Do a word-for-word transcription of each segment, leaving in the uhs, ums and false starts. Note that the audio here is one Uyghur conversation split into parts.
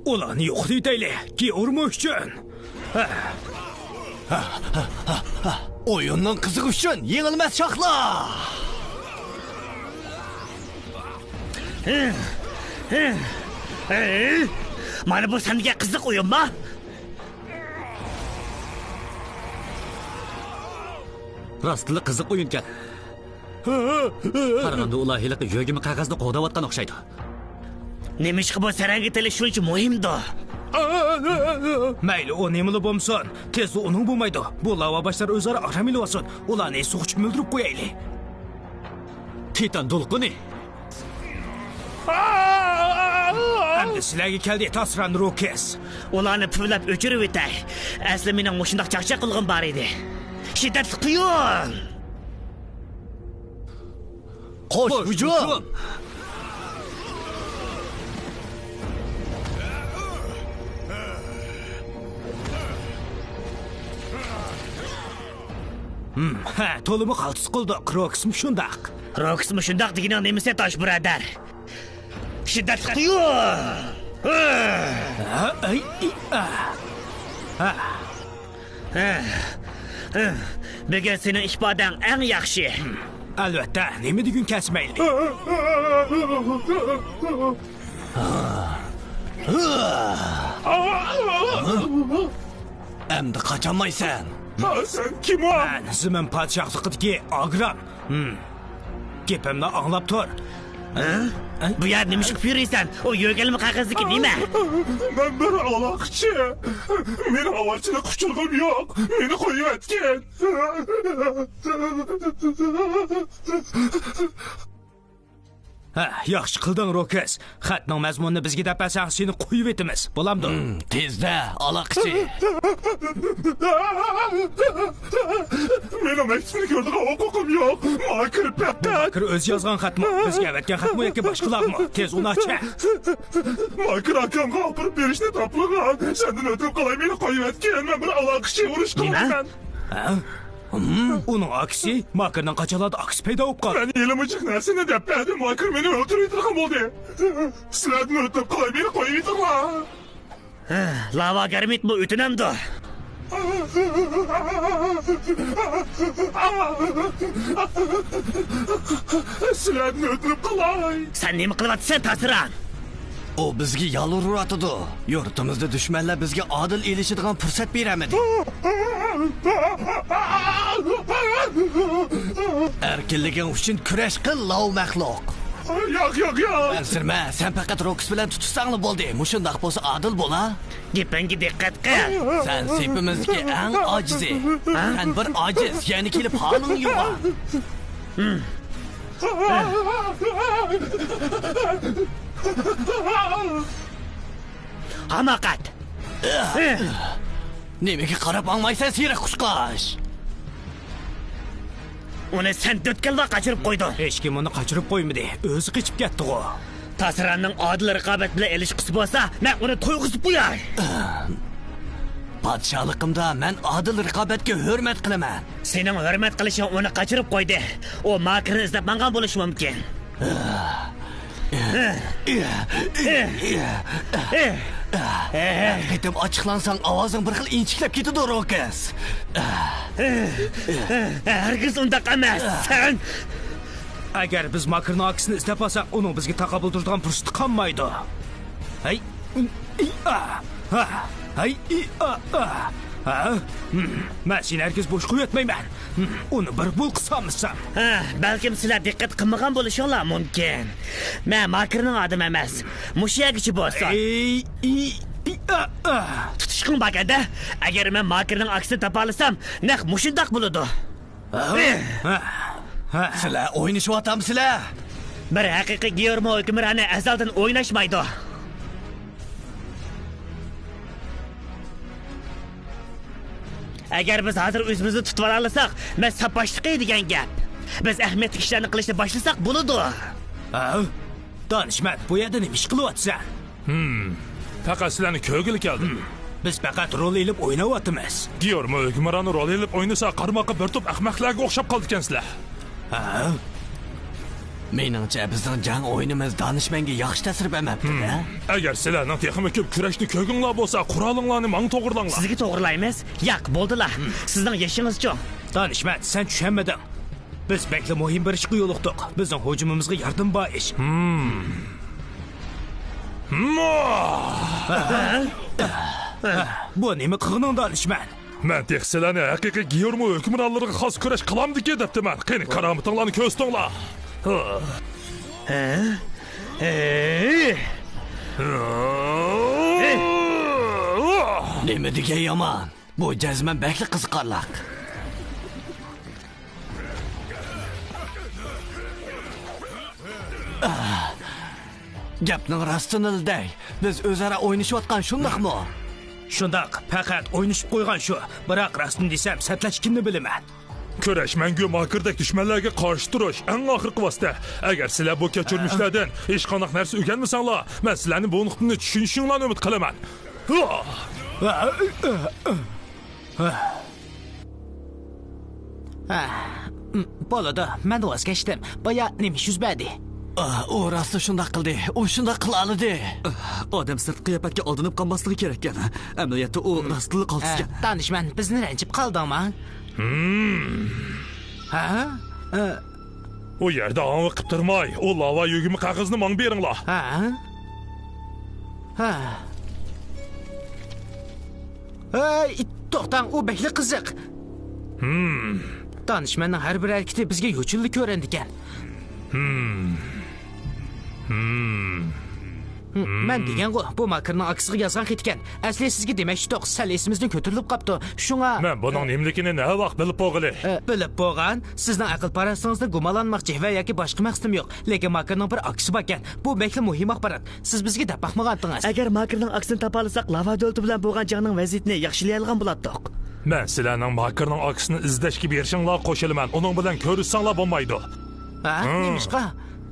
ئۇلارنى يوقىتىۋېتەيلى، گېئورمو ئۈچۈن. ھە. ئويۇننىڭ قىزىقى ئۈچۈن يېڭىلمەس شاخلار! مانا بۇ سەن دېگەن قىزىق ئويۇنما؟ راستلا قىزىق ئويۇنكەن. قارىغاندا ئۇلار ھېلىقى يۆگىمە قەغەزنى قوغداۋاتقان ئوخشايدۇ. نېمىشقا بۇ سەرەڭگە تىلى شۇنچە مۇھىمدۇ؟ مەيلى، ئۇ نېمىلا بولمىسۇن، تېزلا ئۇنىڭ بولمايدۇ. بۇ لاۋا باشلار ئۆزئارا ئارام ئېلىۋالسۇن، ئۇلارنى سۇغا چۆمۈلدۈرۈپ قويايلى. تىتان دولقۇنى. ئەمدى سىلەرگە كەلدى، تاسران روكس. ئۇلارنى پۈۋلەپ ئۆچۈرۈۋېتەي. ئەسلى مېنىڭ مۇشۇنداق چاقچاق قىلغۇم بار ئىدى. شىددەتلىك قۇيۇن! قوش ھۇجۇم! ھە، تولىمۇ قالتىس قىلدۇق. روكسمۇ شۇنداق. روكسمۇ شۇنداق دېگىنىڭ نېمىسى، تاش بۇرادەر؟ شىددەتلىك قۇيۇن! ھە، ئەي، ئى، ئا. ھە. بۈگۈن سېنىڭ ئىپادەڭ ئەڭ ياخشى. ئەلۋەتتە، نېمە دېگۈن كەلسە مەيلى. ئەمدى قاچالمايسەن. ھا، سەن كىم ئۇ؟ مەن زېمىن پادىشاھلىقىدىكى ئاگرام. ھىم. گېپىمنى ئاڭلاپ تۇر. ھە؟ بۇ يەردە نېمە ئىش قىلىپ يۈرىسەن؟ ئۇ يۆگەلمە قەغەزدىكى نېمە؟ مەن بىر ئالاقىچى. مېنىڭ ئاۋارىچىلىك ئۇچۇرلىرىم يوق. مېنى قويۇۋەتكىن. ھە، ياخشى قىلدىڭ، روكس. خەتنىڭ مەزمۇنىنى بىزگە دەپ بەرسەڭ، سېنى قويۇۋېتىمىز. بولامدۇ؟ ھىم، تېزدە، ئالاقىچى. مېنىڭ مەكتۇپنى كۆرىدىغان ھوقۇقۇم يوق. ماكىر پەقەت. ماكىر ئۆزى يازغان خەتمۇ؟ بىزگە ئەۋەتكەن خەتمۇ ياكى باشقىلارمۇ؟ تېز ئۇنى ئاچ. ماكىر ئاكامغا ئاپىرىپ بېرىشنى تاپىلىغان. سەندىن ئۆتۈنۈپ قالاي، مېنى قويۇۋەتكىن. مەن بىر ئالاقىچى، ئۇرۇش قىلمايمەن. ھە؟ ھىم، ئۇنىڭ ئاكىسى؟ ماكىرنىڭ قاچانلاردا ئاكىسى پەيدا بولۇپ قالدى؟ مەن ھېلىمۇ جىق نەرسىنى دەپ بەردىم، ماكىر مېنى ئۆلتۈرۈۋېتىدىغان بولدى. سىلەردىن ئۆتۈنۈپ قالاي، مېنى قويۇۋېتىڭلار. ھە، لاۋا گەرمىتمۇ ئۆتۈنەمدۇ؟ سىلەردىن ئۆتۈنۈپ قالاي. سەن نېمە قىلىۋاتىسەن، تاسىران؟ ئۇ بىزگە يالۋۇرۇۋاتىدۇ. يۇرتىمىزدا دۈشمەنلەر بىزگە ئادىل ئېلىشىدىغان پۇرسەت بېرەلمىدى. ئەركىنلىكىڭ ئۈچۈن كۈرەش قىل، لاۋ مەخلۇق. ياق، ياق، ياق. ئەنسىرىمە، سەن پەقەت روكس بىلەن تۇتۇشساڭلا بولدى. مۇشۇنداق بولسا ئادىل بولا. گېپىڭگە دىققەت قىل. سەن سېپىمىزدىكى ئەڭ ئاجىزى. ھە؟ سەن بىر ئاجىز، يەنە كېلىپ ھالىڭ يوغان. ھاماقەت! نېمىگە قاراپ ماڭمايسەن، سېرىق قۇشقاچ؟ ئۇنى سەن دۆتكەللا قاچۇرۇپ قويدۇڭ. ھېچكىم ئۇنى قاچۇرۇپ قويمىدى، ئۆزى قېچىپ كەتتىغۇ. تاسىراننىڭ ئادىل رىقابەت بىلەن ئېلىشقۇسى بولسا، مەن ئۇنى تويغۇزۇپ قوياي. پادىشاھلىقىمدا مەن ئادىل رىقابەتكە ھۆرمەت قىلىمەن. سېنىڭ ھۆرمەت قىلىشىڭ ئۇنى قاچۇرۇپ قويدى. ئۇ ماكىرنى ئىزدەپ ماڭغان بولۇشى مۇمكىن. ھەر قېتىم ئاچچىقلانساڭ، ئاۋازىڭ بىر خىل ئىنچىكىلەپ كېتىدۇ، روكس. ھەرگىز ئۇنداق ئەمەس. سەن ئەگەر بىز ماكىرنىڭ ئاكىسىنى ئىزدەپ ئالساق، ئۇنىڭ بىزگە تاقابىل تۇرىدىغان پۇرسىتى قالمايدۇ. ھەي، ئى، ئا، ھا، ھەي، ئى، ئا، ئا، ھا، ھىم، مەن سېنى ھەرگىز بوش قويۇۋەتمەيمەن. ھىم، ئۇنى بىر بۇل قىسالمىسام. ھە، بەلكىم سىلەر دىققەت قىلمىغان بولۇشۇڭلار مۇمكىن. مەن ماكىرنىڭ ئادىمى ئەمەس. مۇشۇ يەرگىچە بولسۇن. ئەي، ئى، ئى، ئا، ئا. تۇتۇشقۇڭ باركەن-دە. ئەگەر مەن ماكىرنىڭ ئاكىسىنى تاپالىسام، نەق مۇشۇنداق بولىدۇ. ھە؟ ھە؟ ھە؟ سىلەر ئوينىشىۋاتامسىلەر؟ بىر ھەقىقىي گېئورمو ھۆكۈمرانى ئەزەلدىن ئويناشمايدۇ. ئەگەر بىز ھازىر ئۆزىمىزنى تۇتۇۋالالىساق، مەن ساپ باشلىقى دېگەن گەپ. بىز ئەھمىيەتلىك ئىشلارنى قىلىشنى باشلىساق بولىدۇ. ھە؟ دانىشمەن، بۇ يەردە نېمە ئىش قىلىۋاتىسەن؟ ھىم. پەقەت سىلەرنى كۆرگىلى كەلدىم. ھىم. بىز پەقەت رول ئېلىپ ئويناۋاتىمىز. گىيورمو ھۆكۈمران رول ئېلىپ ئوينىسا، قارىماققا بىر توپ ئەخمەقلەرگە ئوخشاپ قالىدىكەنسىلەر. ھە؟ مېنىڭچە، بىزنىڭ جەڭ ئويۇنىمىز دانىشمەنگە ياخشى تەسىر بەرمەپتۇ-دە. ئەگەر سىلەرنىڭ تېخىمۇ كۆپ كۈرەشنى كۆرگۈڭلار بولسا، قورالىڭلارنى ماڭا توغرىلاڭلار. سىزگە توغرىلايمىز. ياق، بولدىلا. سىزنىڭ يېشىڭىز چوڭ. دانىشمەن، سەن چۈشەنمىدىڭ. بىز بەكلا مۇھىم بىر ئىشقا يولۇقتۇق. بىزنىڭ ھۇجۇمىمىزغا ياردىمى بار ئىش. بۇ نېمە قىلغىنىڭ، دانىشمەن؟ مەن تېخى سىلەرنى ھەقىقىي گيورمو ھۆكۈمرانلىرىغا خاس كۈرەش قىلامدىكى دەپتىمەن. قېنى، كارامىتىڭلارنى كۆرسىتىڭلار. نېمە دېگەن يامان؟ بۇ جەزمەن بەكلا قىزىقارلىق. گەپنىڭ راستىنىلا دەي، بىز ئۆزئارا ئوينىشىۋاتقان، شۇنداقمۇ؟ شۇنداق، پەقەت ئوينىشىپ قويغان شۇ. بىراق راستىنى دېسەم، سەتلەشكىنىنى بىلىمەن. كۈرەش مەڭگۈ ماكىردەك دۈشمەنلەرگە قارشى تۇرۇش ئەڭ ئاخىرقى ۋاسىتە. ئەگەر سىلەر بۇ كەچۈرمىشلەردىن ھېچقانداق نەرسە ئۆگەنمىسەڭلار، مەن سىلەرنى بۇ نۇقتىنى چۈشىنىشىڭلارنى ئۈمىد قىلىمەن. ھە، بولىدۇ، مەن ۋاز كەچتىم. بايا نېمە ئىش يۈز بەردى؟ ئۇ راستلا شۇنداق قىلدى. ئۇ شۇنداق قىلالىدى. ئادەم سىرتقى قىياپەتكە ئالدىنىپ قالماسلىقى كېرەككەن. ئەمەلىيەتتە ئۇ راستلا قالتىسكەن. دانىشمەن، بىزنى رەنجىپ قالدىڭمۇ؟ ھە؟ ئۇ يەردە ئاڭلىقىپ تۇرماي، ئۇ لاۋا يۆگىمە قەغىزىنى ماڭا بېرىڭلار. ھە؟ ھە. ھەي، توختاڭ، ئۇ بەكلا قىزىق. دانىشمەننىڭ ھەر بىر ھەرىكىتى بىزگە يوچۇنلا كۆرۈنىدىكەن. مەن دېگەنغۇ، بۇ ماكىرنىڭ ئاكىسىغا يازغان خېتىكەن. ئەسلى سىزگە دېمەكچىدۇق، سەل ئېسىمىزدىن كۆتۈرۈلۈپ قاپتۇ. شۇڭا. مەن بۇنىڭ نېمىلىكىنى نەۋاق بىلىپ بولغىلى؟ ئە، بىلىپ بولغان، سىزنىڭ ئەقىل-پاراسىتىڭىزدىن گۇمانلانماقچى ۋە ياكى باشقا مەقسىتىم يوق. لېكىن ماكىرنىڭ بىر ئاكىسى باركەن. بۇ بەكلا مۇھىم ئاخبارات. سىز بىزگە دەپ باقمىغانتىڭىز. ئەگەر ماكىرنىڭ ئاكىسىنى تاپالىساق، لاۋا دۆلىتى بىلەن بولغان جەڭنىڭ ۋەزىيىتىنى ياخشىلىيالىغان بولاتتۇق. مەن سىلەرنىڭ ماكىرنىڭ ئاكىسىنى ئىزدەشكە بېرىشىڭلارغا قوشۇلىمەن. ئۇنىڭ بىلەن كۆرۈشسەڭلار بولمايدۇ. ھە؟ ھىم. نېمىشقا؟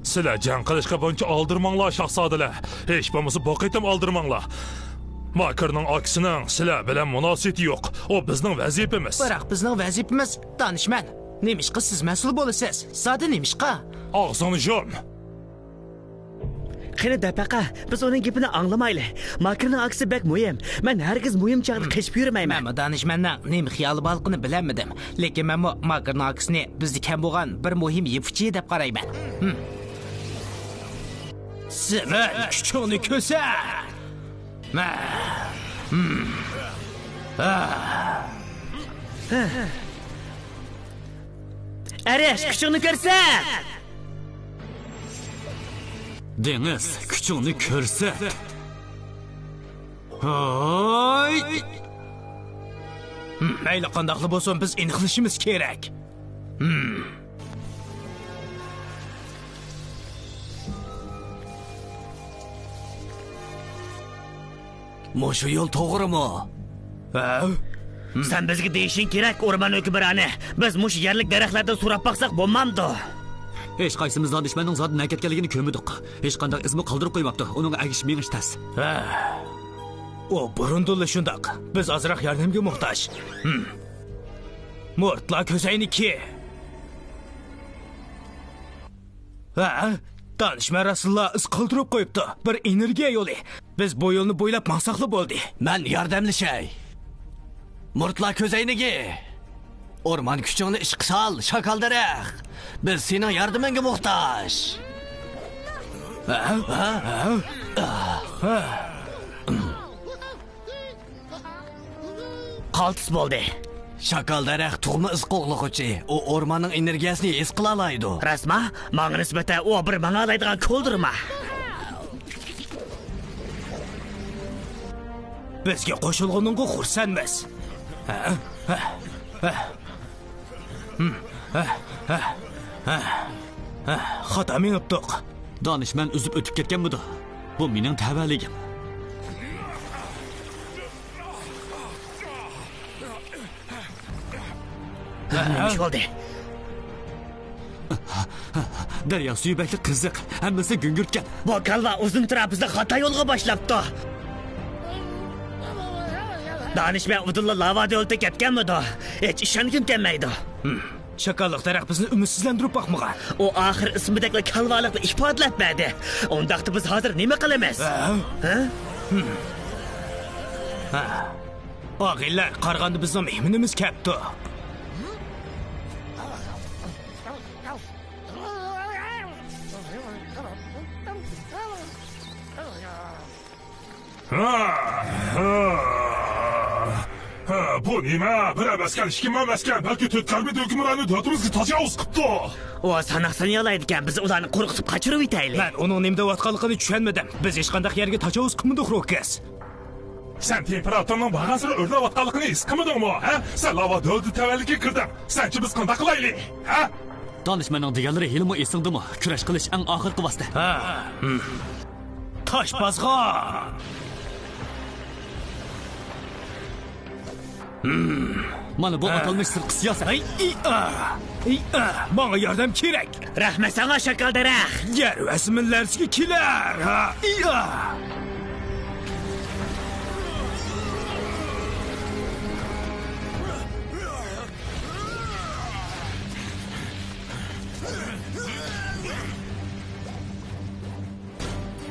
سىلەر جەڭ قىلىشقا بۇنچە ئالدىرىماڭلار، شاھزادىلەر. ھېچ بولمىسا بۇ قېتىم ئالدىرىماڭلار. ماكىرنىڭ ئاكىسىنىڭ سىلەر بىلەن مۇناسىۋىتى يوق. ئۇ بىزنىڭ ۋەزىپىمىز. بىراق بىزنىڭ ۋەزىپىمىز، دانىشمەن. نېمىشقا سىز مەسئۇل بولىسىز؟ زادى نېمىشقا؟ ئاغزىڭنى يۇم! قېنى، دەپ باقە، بىز ئۇنىڭ گېپىنى ئاڭلىمايلى. ماكىرنىڭ ئاكىسى بەك مۇھىم. مەن ھەرگىز مۇھىم چاغدا قېچىپ يۈرمەيمەن. مەنمۇ دانىشمەننىڭ نېمە خىيالى بارلىقىنى بىلەلمىدىم. لېكىن مەنمۇ ماكىرنىڭ ئاكىسىنى بىزدە كەم بولغان بىر مۇھىم يىپۇچى دەپ قارايمەن. ھىم. سىمەن، كۈچۈڭنى كۆرسەت! ئەرەش، كۈچۈڭنى كۆرسەت! دېڭىز، كۈچۈڭنى كۆرسەت! ھاي! مەيلى قانداقلا بولسۇن، بىز ئېنىقلىشىمىز كېرەك. مۇشۇ يول توغرىمۇ؟ ھە؟ سەن بىزگە دېيىشىڭ كېرەك، ئورمان ھۆكۈمرانى. بىز مۇشۇ يەرلىك دەرەخلەردىن سوراپ باقساق بولمامدۇ؟ ھېچقايسىمىز دانىشمەننىڭ زادى نەگە كەتكەنلىكىنى كۆرمىدۇق. ھېچقانداق ئىزمۇ قالدۇرۇپ قويماپتۇ. ئۇنىڭغا ئەگىشىپ مېڭىش تەس. ھە. ئۇ بۇرۇندىنلا شۇنداق. بىز ئازراق ياردەمگە موھتاج. ھىم. مۇرتلا كۆزەينىكى. ھە؟ دانىشمەن راستلا ئىز قالدۇرۇپ قويۇپتۇ. بىر ئېنېرگىيە يولى. بىز بۇ يولنى بويلاپ ماڭساقلا بولدى. مەن ياردەملىشەي. مۇرتلا كۆزەينىكى. ئورمان كۈچۈڭنى ئىشقا سال، شاكال دەرەخ. بىز سېنىڭ ياردىمىڭگە موھتاج. ھە؟ ھە؟ ھە؟ قالتىس بولدى. شاكال دەرەخ تۇغما ئىز قوغلىغۇچى. ئۇ ئورماننىڭ ئېنېرگىيەسىنى ھېس قىلالايدۇ. راستما؟ ماڭا نىسبەتەن ئۇ بىر ماڭالايدىغان كولدۇرما. بىزگە قوشۇلغىنىڭغا خۇرسەنمىز. ھە؟ ھە؟ ھە؟ ھىم، ھە، ھە، ھە، ھە، خاتا مېڭىپتۇق. دانىشمەن ئۈزۈپ ئۆتۈپ كەتكەنمىدۇ؟ بۇ مېنىڭ تەۋەلىكىم. نېمە ئىش بولدى؟ دەريا سۈيى بەكلا قىزىق، ھەممىسى گۈڭگۈرتكەن. بۇ كالۋا ئۇزۇن تۇرا بىزنى خاتا يولغا باشلاپتۇ. دانىشمەن ئۇدۇللا لاۋا دۆلىتىگە كەتكەنمىدۇ؟ ھېچ ئىشەنگۈم كەلمەيدۇ. ھىم. شاكاللىق دەرەخ بىزنى ئۈمىدسىزلەندۈرۈپ باقمىغان. ئۇ ئاخىر ئىسمىدەكلا كالۋالىقنى ئىپادىلەپ بەردى. ئۇنداقتا بىز ھازىر نېمە قىلىمىز؟ ھە؟ ھە؟ ھە. ئاغىنىلەر، قارىغاندا بىزنىڭ مېھمىنىمىز كەپتۇ. ھە، ھە. ھە، بۇ نېمە؟ بىر ئەمەسكەن، ئىككىمۇ ئەمەسكەن، بەلكى تۆت قەلبى دۆگمىرانى دۆلىتىمىزگە تاجاۋۇز قىپتۇ. ئۇ ساناق سانىيالايدىكەن، بىز ئۇلارنى قورقۇتۇپ قاچۇرۇۋېتەيلى. مەن ئۇنىڭ نېمە دەۋاتقانلىقىنى چۈشەنمىدىم. بىز ھېچقانداق يەرگە تاجاۋۇز قىپمىدۇق، روكس. سەن تېمپېراتورنىڭ بارغانسېرى ئۆرلەۋاتقانلىقىنى ھېس قىلمىدىڭمۇ، ھە؟ سەن لاۋا دۆلىتى تەۋەلىكىگە كىردىڭ. سەنچە بىز قانداق قىلايلى، ھە؟ دانىشمەننىڭ دېگەنلىرى ھېلىمۇ ئېسىڭدىمۇ؟ كۈرەش قىلىش ئەڭ ئاخىرقى ۋاسىتە. ھە. ھىم. تاش باسقان. ھىم. مانا بۇ ھە. ئاتالمىش سىرتقى سىياسەت. ئەي، ئى، ئا، ئى، ئا، ماڭا ياردەم كېرەك. رەھمەت ساڭا، شاكال دەرەخ. يەر ۋە زېمىن لەرزىگە كېلەر. ھە، ئى، ئا.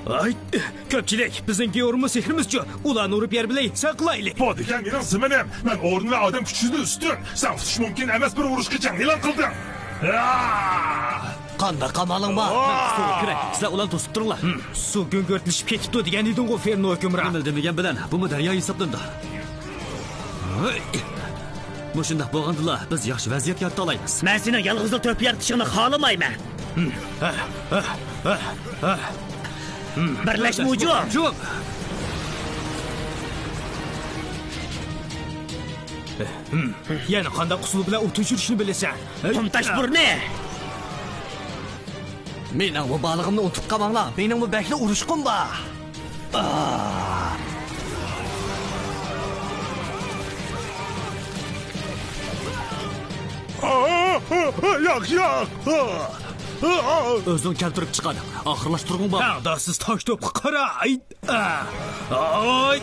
ئاي، كۆپچىلىك، بىزنىڭ گېئورمو سېھرىمىزچۇ؟ ئۇلارنى ئۇرۇپ يەر بىلەن يىكسان قىلايلى. بۇ دېگەن مېنىڭ زېمىنىم. مەن ئورۇن ۋە ئادەم كۈچىدىن ئۈستۈن. سەن تۇتۇش مۇمكىن ئەمەس بىر ئۇرۇشقا جەڭ ئېلان قىلدىڭ. ئا! قانداق ئامالىڭ بار؟ مەن سۇغا كىرەي، سىلەر ئۇلارنى توسۇپ تۇرۇڭلار. ھىم، سۇ گۈڭگۈرتلىشىپ كېتىپتۇ دېگەن ئىدىڭغۇ، فېرنو ھۆكۈمران. نېمىل دېمىگەن بىلەن، بۇمۇ دەريا ھېسابلىنىدۇ. مۇشۇنداق بولغاندىلا، بىز ياخشى ۋەزىيەت يارىتالايمىز. مەن سېنىڭ يالغۇزلا تۆھپە يارىتىشىڭنى خالىمايمەن. بىرلەش، مۇجۇ! يەنە قانداق ئۇسۇل بىلەن ئوت ئۆچۈرۈشنى بىلىسەن؟ قۇم تاش بۇرنى! مېنىڭمۇ بالىغىمنى ئۇنتۇپ قالماڭلار، مېنىڭمۇ بەكلا ئۇرۇشقۇم بار. ياق، ياق. ئۆزۈڭ كەلتۈرۈپ چىقار. ئاخىرلاشتۇرغۇڭ بار. تەڭداشسىز تاش توپقا قارا. ئاي، ئاي.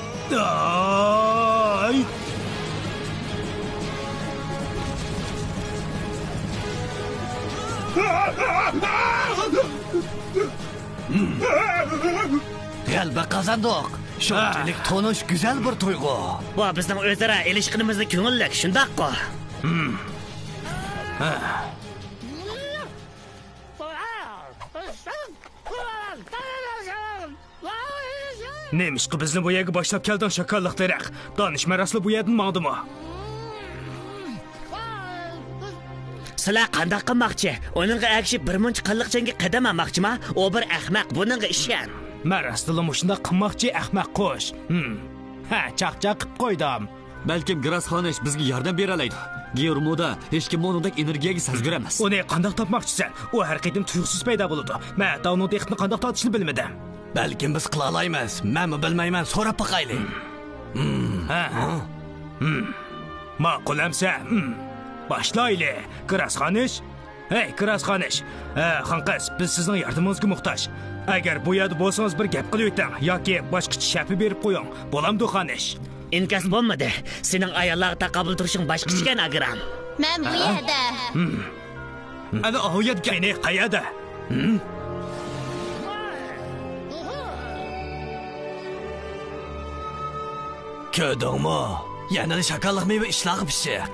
غەلىبە قازاندۇق. شۇنچىلىك تونۇش، گۈزەل بىر تۇيغۇ. بۇ بىزنىڭ ئۆزئارا ئېلىشقىنىمىزنىڭ كۆڭۈللۈك، شۇنداققۇ؟ نېمىشقا بىزنى بۇ يەرگە باشلاپ كەلدىڭ، شاكاللىق دەرەخ؟ دانىشمەن راستلا بۇ يەردىن ماڭدىمۇ؟ سىلەر قانداق قىلماقچى؟ ئۇنىڭغا ئەگىشىپ بىر مۇنچە قانلىق جەڭگە قەدەم ئالماقچىما؟ ئۇ بىر ئەخمەق، بۇنىڭغا ئىشەن. مەن راستلا مۇشۇنداق قىلماقچى، ئەخمەق قۇش. ھىم. ھە، چاقچاق قىپ قويدۇم. بەلكىم گراس خانىش بىزگە ياردەم بېرەلەيدۇ. گېئورمودا ھېچكىممۇ ئۇنىڭدەك ئېنېرگىيەگە سەزگۈر ئەمەس. ئۇنى قانداق تاپماقچىسەن؟ ئۇ ھەر قېتىم تۇيۇقسىز پەيدا بولىدۇ. مەن ھەتتا ئۇنىڭ دىققىتىنى قانداق تارتىشنى بىلمىدىم. بەلكىم بىز قىلالايمىز. مەنمۇ بىلمەيمەن، سوراپ باقايلى. ھە. ماقۇل ئەمسە. باشلايلى. گراس خانىش. ھەي، گراس خانىش. ھە، خانقىز، بىز سىزنىڭ ياردىمىڭىزگە موھتاج. ئەگەر بۇ يەردە بولسىڭىز، بىر گەپ قىلىۋېتىڭ ياكى باشقىچە شەپە بېرىپ قويۇڭ. بولامدۇ، خانىش؟ ئىنكاس بولمىدى. سېنىڭ ئاياللارغا تاقابىل تۇرۇشۇڭ باشقىچىكەن، ئاگرام. مەن بۇ يەردە. ئەنە ئاۋۇ يەردىكەن. قېنى، قەيەردە؟ كۆردۈڭمۇ؟ يەنىلا شاكاللىق مېۋە ئىشلارغا پىششىق.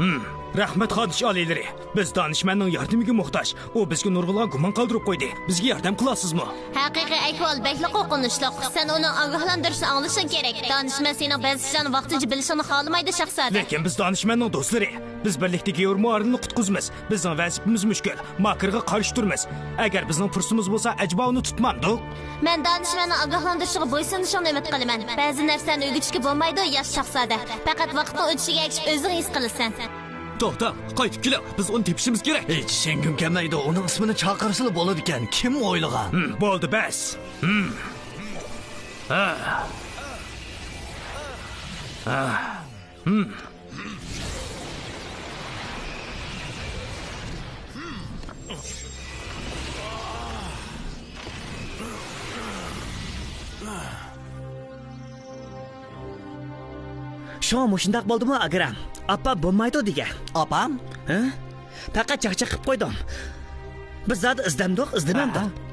رەھمەت، خانىش ئالىيلىرى. بىز دانىشمەننىڭ ياردىمىگە موھتاج. ئۇ بىزگە نۇرغۇنلىغان گۇمان قالدۇرۇپ قويدى. بىزگە ياردەم قىلاسىزمۇ؟ ھەقىقىي ئەھۋال بەكلا قورقۇنچلۇق. سەن ئۇنىڭ ئاگاھلاندۇرۇشىنى ئاڭلىشىڭ كېرەك. دانىشمەن سېنىڭ بەزى ئىشلارنى ۋاقتىنچە بىلىشىڭنى خالىمايدۇ، شاھزادە. لېكىن بىز دانىشمەننىڭ دوستلىرى. بىز بىرلىكتە گېئورمو ئارىلىنى قۇتقۇزىمىز. بىزنىڭ ۋەزىپىمىز مۈشكۈل. ماكىرغا قارشى تۇرىمىز. ئەگەر بىزنىڭ پۇرسىتىمىز بولسا، ئەجەبا ئۇنى تۇتمامدۇق؟ مەن دانىشمەننىڭ ئاگاھلاندۇرۇشىغا بويسۇنۇشۇڭنى ئۈمىد قىلىمەن. بەزى نەرسىلەرنى ئۆگىتىشكە بولمايدۇ، ياش شاھزادە. پەقەت ۋاقىتنىڭ ئۆتۈشىگە ئەگىشىپ ئۆزۈڭ ھېس قىلىسەن. توختاڭ، قايتىپ كېلىڭ، بىز ئۇنى تېپىشىمىز كېرەك. ھېچ ئىشەنگۈم كەلمەيدۇ، ئۇنىڭ ئىسمىنى چاقىرسىلا بولىدىكەن، كىم ئويلىغان؟ ھىم، بولدى، بەس. ھىم. ھا. ھا. ھىم. شۇڭا مۇشۇنداق بولدىمۇ، ئاگرام؟ ئاپام بولمايدۇ دېگەن. ئاپام؟ ھە؟ پەقەت چاقچاق قىلىپ قويدۇم. بىز زادى ئىزدەمدۇق، ئىزدىمەمدۇق؟ ئەھە.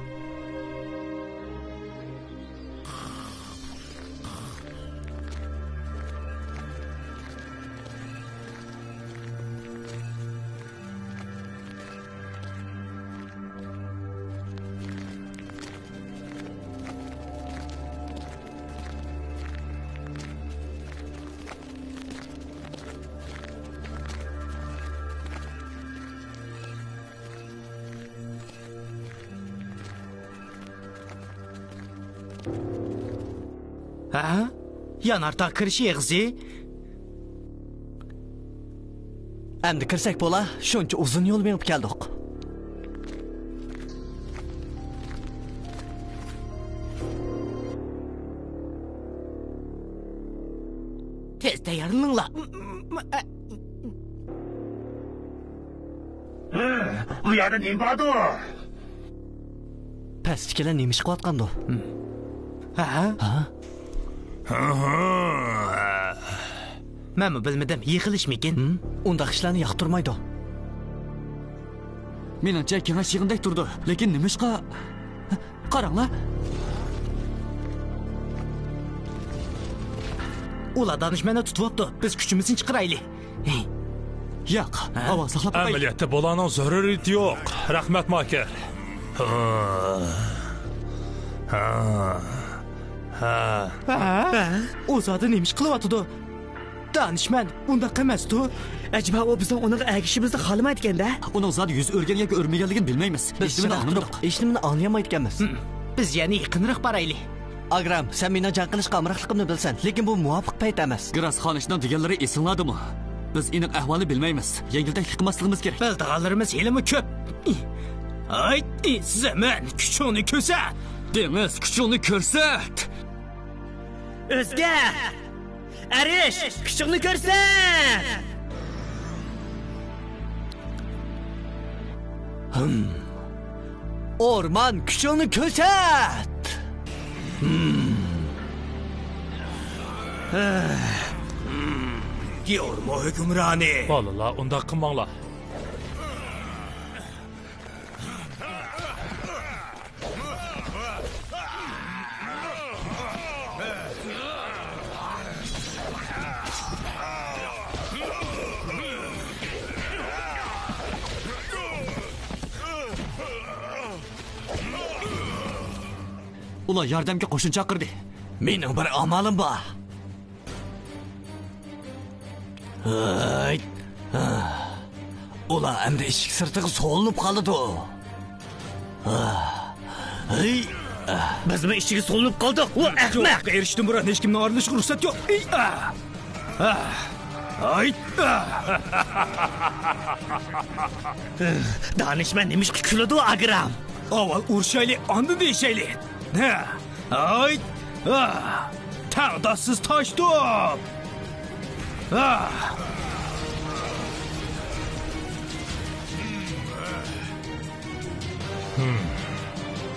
ھە؟ يانار تاغ كىرىش ئېغىزى. ئەمدى كىرسەك بولا، شۇنچە ئۇزۇن يول مېڭىپ كەلدۇق. تېز تەييارلىنىڭلار. بۇ يەردە نېمە باردۇ؟ پەستىكىلەر نېمە ئىش قىلىۋاتقاندۇ؟ ھە؟ ھە؟ مەنمۇ بىلمىدىم، يىغىلىشمىكىن؟ ھىم؟ ئۇنداق ئىشلارنى ياقتۇرمايدۇ. مېنىڭچە، كېڭەش يىغىندەك تۇرىدۇ. لېكىن نېمىشقا؟ قاراڭلار. ئۇلار دانىشمەننى تۇتۇۋاپتۇ. بىز كۈچىمىزنى چىقىرايلى. ياق، ھە؟ ھاۋا ساقلاپ قويايلى. ئەمەلىيەتتە بۇلارنىڭ زۆرۈرىيىتى يوق. رەھمەت، ماكىر. ھە؟ ھە؟ ھە؟ ئۇ زادى نېمە ئىش قىلىۋاتىدۇ؟ دانىشمەن ئۇنداق ئەمەستۇ. ئەجەبا ئۇ بىزنىڭ ئۇنىڭغا ئەگىشىشىمىزنى خالىمايدىكەن-دە؟ ئۇنىڭ زادى يۈز ئۆرۈگەن ياكى ئۆرمىگەنلىكىنى بىلمەيمىز. بىز ھېچنېمىنى ئاڭلىمىدۇق. ھېچنېمىنى ئاڭلىيالمايدىكەنمىز. ھىم. بىز يەنە يېقىنراق بارايلى. ئاگرام، سەن مېنىڭ جەڭ قىلىشقا ئامراقلىقىمنى بىلىسەن، لېكىن بۇ مۇۋاپىق پەيت ئەمەس. گراس خانىشنىڭ دېگەنلىرى ئېسىڭلاردىمۇ؟ بىز ئېنىق ئەھۋالنى بىلمەيمىز. يەڭگىلتەكلىك قىلماسلىقىمىز كېرەك. بىلىدىغانلىرىمىز ھېلىمۇ كۆپ. ئاي، زېمىن، كۈچۈڭنى كۆرسەت! دېڭىز، كۈچۈڭنى كۆرسەت! ئۆزگە! ئەرش، كۈچۈڭنى كۆرسەت! ھىم. ئورمان، كۈچۈڭنى كۆرسەت! ھىم. گيورمو ھۆكۈمرانى. بالىلار، ئۇنداق قىلماڭلار. ئۇلار ياردەمگە قوشۇن چاقىردى. مېنىڭ بىر ئامالىم بار. ھەي! ئۇلار ئەمدى ئىشىك سىرتىغا سولىنىپ قالىدۇ. ھەي! بىزمۇ ئىچىگە سولىنىپ قالدۇق. ئۇ ئەخمەق! جوۋابقا ئېرىشىشتىن بۇرۇن ھېچكىمنىڭ ئارىلىشىشىغا رۇخسەت يوق. ھەي! دانىشمەن نېمىشقا كۈلىدۇ، ئاگرام؟ ئاۋۋال ئۇرۇشايلى، ئاندىن دېيىشەيلى. ھە! ھاي! ئا! تەڭداشسىز تاش توپ! ئا! ھىم.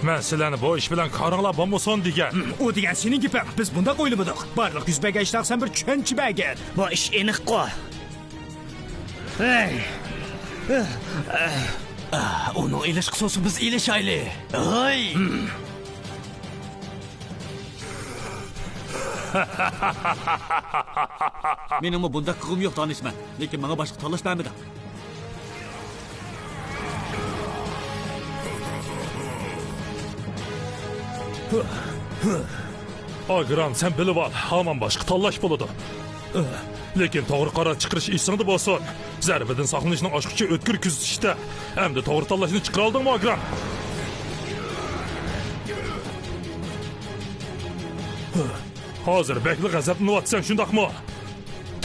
مەن سىلەرنى بۇ ئىش بىلەن كارىڭلار بولمىسۇن دېگەن. ھىم، ئۇ دېگەن سېنىڭ گېپىڭ. بىز بۇنداق ئويلىمىدۇق. بارلىق يۈز بەرگەن ئىشلارغا سەن بىر چۈشەنچە بەرگىن. بۇ ئىش ئېنىققۇ. ھەي! ئۇنىڭ ئېلىشقا سوسا بىز ئېلىشايلى. ھاي! مېنىڭمۇ بۇنداق قىلغۇم يوق، دانىشمەن. لېكىن ماڭا باشقا تاللاش بەرمىدىڭ. ئاگرام، سەن بىلىۋال، ھامان باشقا تاللاش بولىدۇ. لېكىن توغرا قارار چىقىرىش ئېسىڭدە بولسۇن. زەربىدىن ساقلىنىشنىڭ ئاچقۇچى ئۆتكۈر كۆزىتىشتە. ئەمدى توغرا تاللاشنى چىقىرالدىڭمۇ، ئاگرام؟ ھازىر بەكلا غەزەپلىنىۋاتىسەن، شۇنداقمۇ؟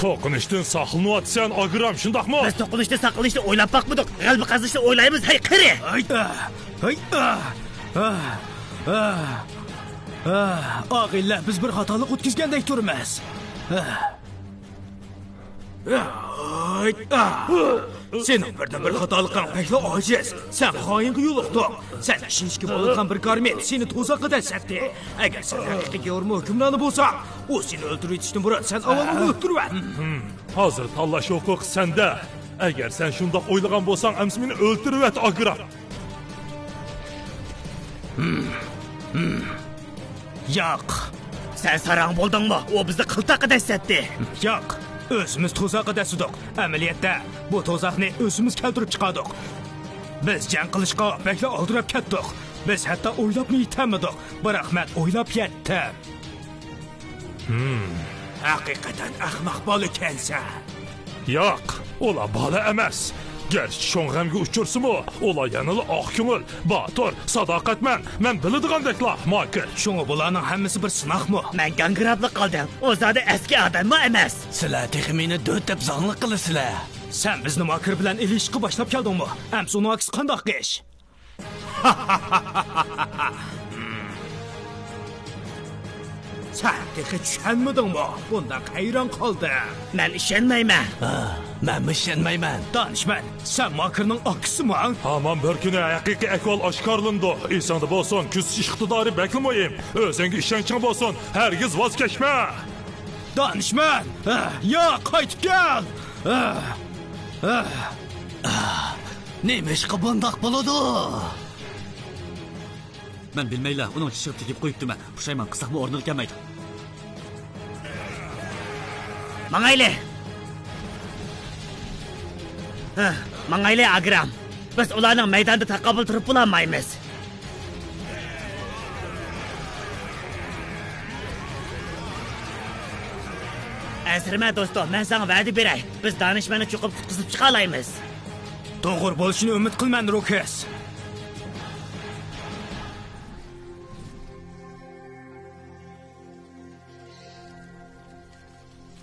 توقۇنۇشتىن ساقلىنىۋاتىسەن، ئاگرام، شۇنداقمۇ؟ بىز توقۇنۇشتىن ساقلىنىشنى ئويلاپ باقمىدۇق. غەلىبە قازىنىشنى ئويلايمىز، ھەي، قېرى! ھەي، ئا، ھەي، ئا، ئا، ئا، ئا، ئاغىنىلەر، بىز بىر خاتالىق ئۆتكۈزگەندەك تۇرىمىز. ئا. ئا. سېنىڭ بىردىنبىر خاتالىقىڭ بەكلا ئاجىز. سەن خائىنغا يولۇقتۇڭ. سەن ئىشىنىشكە بولىدىغان بىر كارمەن، سېنى تۇزاققا دەسسەتتى. ئەگەر سەن ھەقىقىي گيورمو ھۆكۈمرانى بولساڭ، ئۇ سېنى ئۆلتۈرۈۋېتىشتىن بۇرۇن سەن ئاۋۋال ئۇنى ئۆلتۈرۈۋەت. ھازىر تاللاش ھوقۇقى سەندە. ئەگەر سەن شۇنداق ئويلىغان بولساڭ، ئەمسە مېنى ئۆلتۈرۈۋەت، ئاگرام. ياق. سەن ساراڭ بولدۇڭمۇ؟ ئۇ بىزنى قىلتاققا دەسسەتتى. ياق. ئۆزىمىز تۇزاققا دەسسىدۇق. ئەمەلىيەتتە، بۇ تۇزاقنى ئۆزىمىز كەلتۈرۈپ چىقاردۇق. بىز جەڭ قىلىشقا بەكلا ئالدىراپ كەتتۇق. بىز ھەتتا ئويلاپمۇ يېتەلمىدۇق. بىراق مەن ئويلاپ يەتتىم. ھەقىقەتەن ئەخمەق بالىكەنسەن. ياق، ئۇلار بالا ئەمەس. گەرچە چوڭ غەمگە ئۇچرىسىمۇ، ئۇلار يەنىلا ئاق كۆڭۈل، باتۇر، ساداقەتمەن، مەن بىلىدىغاندەكلا ماكىر. شۇڭا بۇلارنىڭ ھەممىسى بىر سىناقمۇ؟ مەن گاڭگىراپلا قالدىم. ئۇ زادى ئەسكى ئادەممۇ ئەمەس. سىلەر تېخى مېنى دۆت دەپ زاڭلىق قىلىسىلەر. سەن بىزنى ماكىر بىلەن ئېلىشىشقا باشلاپ كەلدىڭمۇ؟ ئەمسە ئۇنىڭ ئاكىسى قانداق ئىش؟ سەن تېخى چۈشەنمىدىڭمۇ؟ بۇنداق ھەيران قالدىڭ. مەن ئىشەنمەيمەن. ھە، مەنمۇ ئىشەنمەيمەن. دانىشمەن، سەن ماكىرنىڭ ئاكىسىمۇ؟ ھامان بىر كۈنى ھەقىقىي ئەھۋال ئاشكارىلىنىدۇ. ئېسىڭدە بولسۇن، كۆزىتىش ئىقتىدارى بەكلا مۇھىم. ئۆزۈڭگە ئىشەنچىڭ بولسۇن، ھەرگىز ۋاز كەچمە. دانىشمەن! ئە، ياق، قايتىپ كەل! ئە، ئە. نېمىشقا بۇنداق بولىدۇ؟ مەن بىلمەيلا ئۇنىڭ چىشىغا تېگىپ قويۇپتىمەن. پۇشايمان قىلساقمۇ ئورنىغا كەلمەيدۇ. ماڭايلى! ھە، ماڭايلى، ئاگرام. بىز ئۇلارنىڭ مەيدانىدا تاقابىل تۇرۇپ بولالمايمىز. ئەنسىرىمە دوستۇم، مەن ساڭا ۋەدە بېرەي، بىز دانىشمەننى چوقۇم قۇتقۇزۇپ چىقالايمىز. توغرا بولۇشىنى ئۈمىد قىلىمەن، روكس.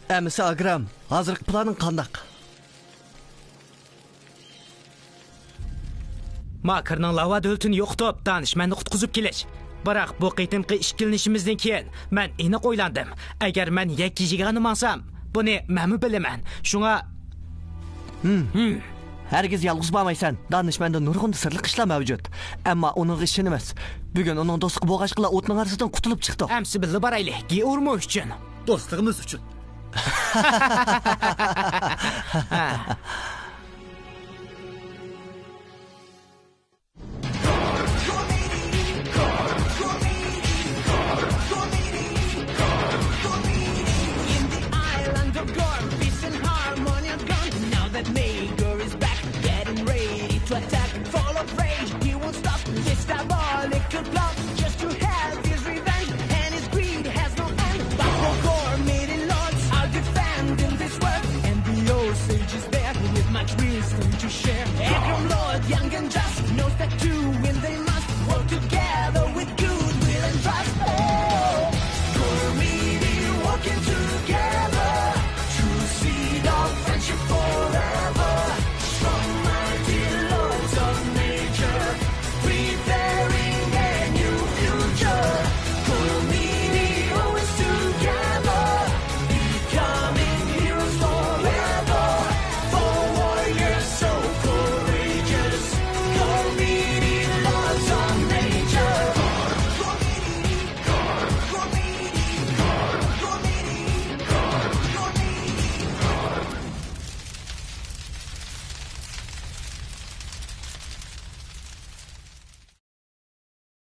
ئەمىسە ئاگرام، ھازىرقى پىلانىڭ قانداق؟ ماكىرنىڭ لاۋا دۆلىتىنى يوقىتىپ، دانىشمەننى قۇتقۇزۇپ كېلىش. بىراق بۇ قېتىمقى ئىككىلىنىشىمىزدىن كېيىن مەن ئېنىق ئويلاندىم. ئەگەر مەن يەككە-يېگانە ماڭسام، بۇنى مەنمۇ بىلىمەن. شۇڭا ھىم. ھىم. ھەرگىز يالغۇز بارمايسەن. دانىشمەندە نۇرغۇن سىرلىق ئىشلار مەۋجۇت. ئەمما ئۇنىڭغا ئىشىنىمىز. بۈگۈن ئۇنىڭ دوستلۇقى بولغاچقىلا ئوتنىڭ ئارىسىدىن قۇتۇلۇپ چىقتۇق. ئەمسە بىللە بارايلى، گېئورمۇ ئۈچۈن. دوستلۇقىمىز ئۈچۈن.